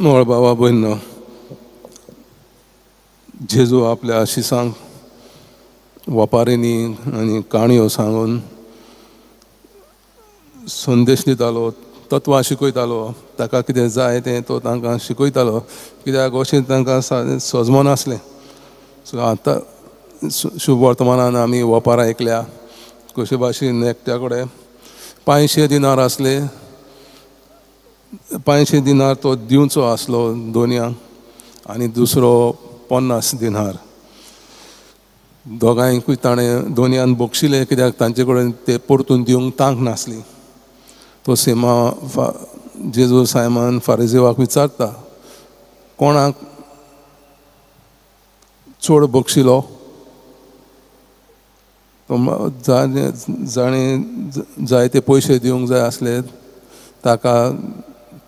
मोळ बाबा भयणो, जेजू आपल्या आशिसांक वपारींनी आनी काणयो सांगून संदेश दितालो, तत्वां शिकयतालो. ताका कितें जाय तें तो तांकां शिकयतालो, कित्याक अशें तांकां सजमो नासलें. सो आतां शुभ वर्तमानान आमी वपार आयकल्या कशे भाशेन एकट्या कडेन 500 दिनार आसले, 500 दिनार तो दिवचो आसलो दोनयांक आनी दुसरो 50 दिनार. दोगांयकूय ताणें दोनयान बक्षिले, कित्याक तांचे कडेन ते परतून दिवंक तांक नासली. तो सीमा जेजू सायमन फारिजेवाक विचारता, कोणाक चड बक्षिलो? जाणें जायते पयशे दिवंक जाय आसले ताका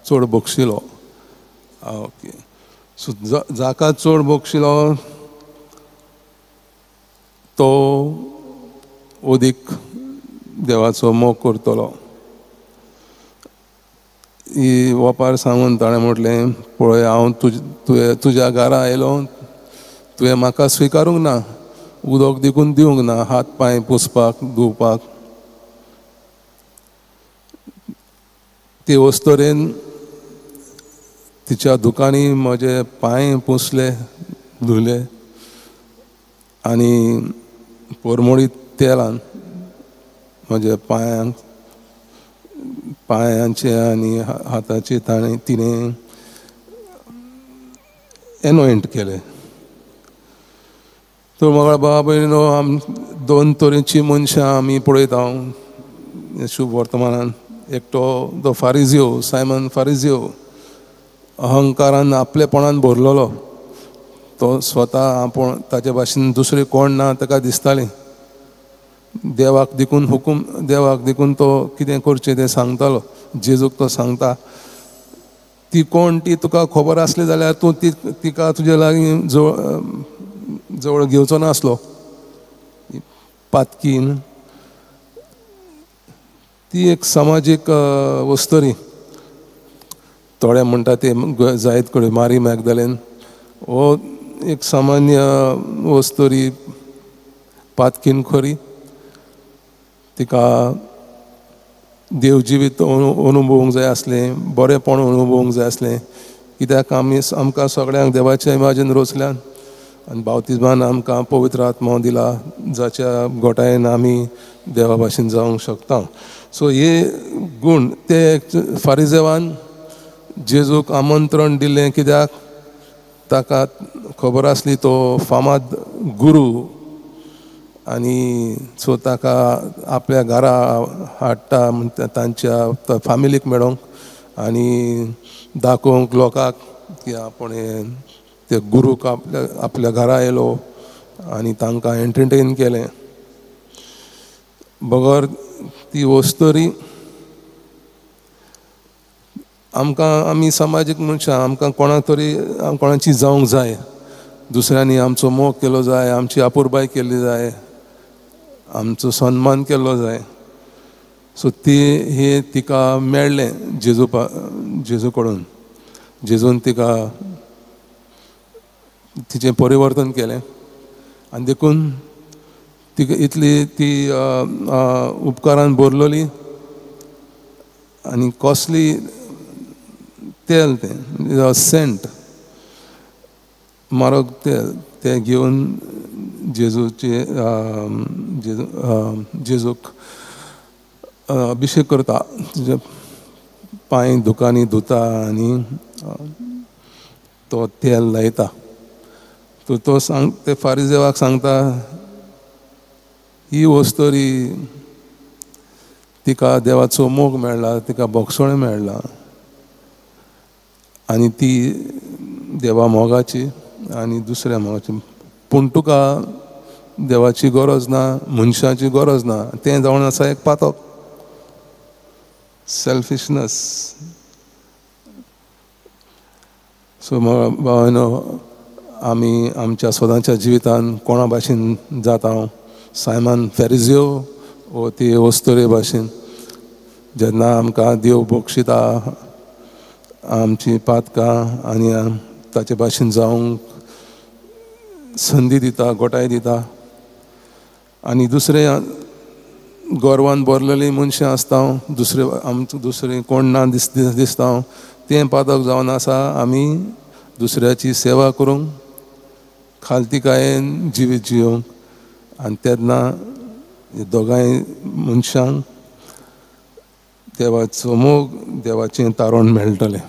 चड बक्षिलो. ओके, सो जाका चड बक्षिलो तो अदीक देवाचो मोग करतलो. ही वपार सांगून ताणें म्हटलें, पळय हांव तुज्या घरा आयलो, तुवें म्हाका स्विकारूंक ना, उदक देखून दिवंक ना हात पांय पुसपाक धुवपाक. ते वस्तरेन तिच्या दुकांनी म्हजे पांय पुसले धुले आनी परमळी तेलान म्हज्या पांयांक पांयांचे आनी हाताचे ताणें तिणें एनॉयंट केलें. तर म्हाका बाबा भयणीनो, आम दोन तरेची मनशां आमी पळयता शुभ वर्तमानान. एकटो तो फारिजियो, सायमन फारिजियो, अहंकारान आपलेपणान भरलेलो. तो स्वता आपूण ताचे भाशेन दुसरें कोण ना ताका दिसतालें. देवाक देखून हुकूम, देवाक देखून तो कितें करचें तें सांगतालो. जेजूक तो सांगता, ती कोण ती तुका खबर आसली जाल्यार तूं ती तिका तुजे लागीं जवळ जवळ घेवचो नासलो. पातकीन ती एक समाजीक वस्तरी. थोडे म्हणटा ते जायत कडेन मारी मॅगदलेन हो एक सामान्य वस्तरी, पातकीन खरी. तिका देव जिवीत अनुभवूंक जाय आसलें, बरेंपण अनुभवूंक जाय आसलें, कित्याक आमी आमकां सगळ्यांक देवाच्या इमाजीन रचल्यान आनी बावतिज्मान आमकां पवित्र आत्मो दिला, जाच्या गोटायेन आमी देवा भाशेन जावंक शकता. सो हे गूण ते फारिजेवान जेजूक आमंत्रण दिलें, कित्याक ताका खबर आसली तो फामाद गुरू आनी सो ताका आपल्या घरा हाडटा म्हणटा तांच्या फामिलीक मेळोंक आनी दाखोवंक लोकांक की आपूण ते गुरूक आपल्या आपल्या घरा आयलो आनी तांकां एंटरटेन केलें. बगर ती वस्तरी आमकां, आमी समाजीक मनशां, आमकां कोणा तरी कोणाची जावंक जाय, दुसऱ्यांनी आमचो मोग केलो जाय, आमची आपुरबाय केल्ली जाय, आमचो सन्मान केल्लो जाय. सो ती हे तिका मेळ्ळें जेजू जेजू कडून. जेजून तिका तिचें परिवर्तन केलें आनी देखून तिका इतली ती उपकारान भरलेली आनी कॉस्टली तेल, तें सेंट म्हारग तेल तें घेवन जेजूचे जेजू जेजूक अभिशेक करता, तुजे पांय दुकांनी धुता आनी तो तेल लायता. तो तो सांग ते फारिजेवाक सांगता, ही वस्तरी तिका देवाचो मोग मेळ्ळा, तिका बोगसोणें मेळ्ळा आनी ती देवा मोगाची आनी दुसऱ्या मोगाची. पूण तुका देवाची गरज ना, मनशाची गरज ना. तें जावन आसा एक पातक, सेल्फिशनस. सो भावानो, आमी आमच्या स्वताच्या जिवितान कोणा भाशेन जाता, सायमन फेरिजियो वो ती वस्तुरे भाशेन. जेन्ना आमकां देव बक्षिता, आमची पातकां आनी ताचे भाशेन जावंक संदी दिता, गोटाय दिता। आनी दुसरें गोरवान भरलेली मनशां आसता, दुसरे आमकां दुसरें कोण ना दिसता, तें पातक जावन आसा आमी दुसऱ्याची सेवा करूंक खालतीकायेन जिवीत जियोवंक। आनी तेन्ना दोगांय मनशांक देवाचो मोग, देवाचें तारण मेळटलें।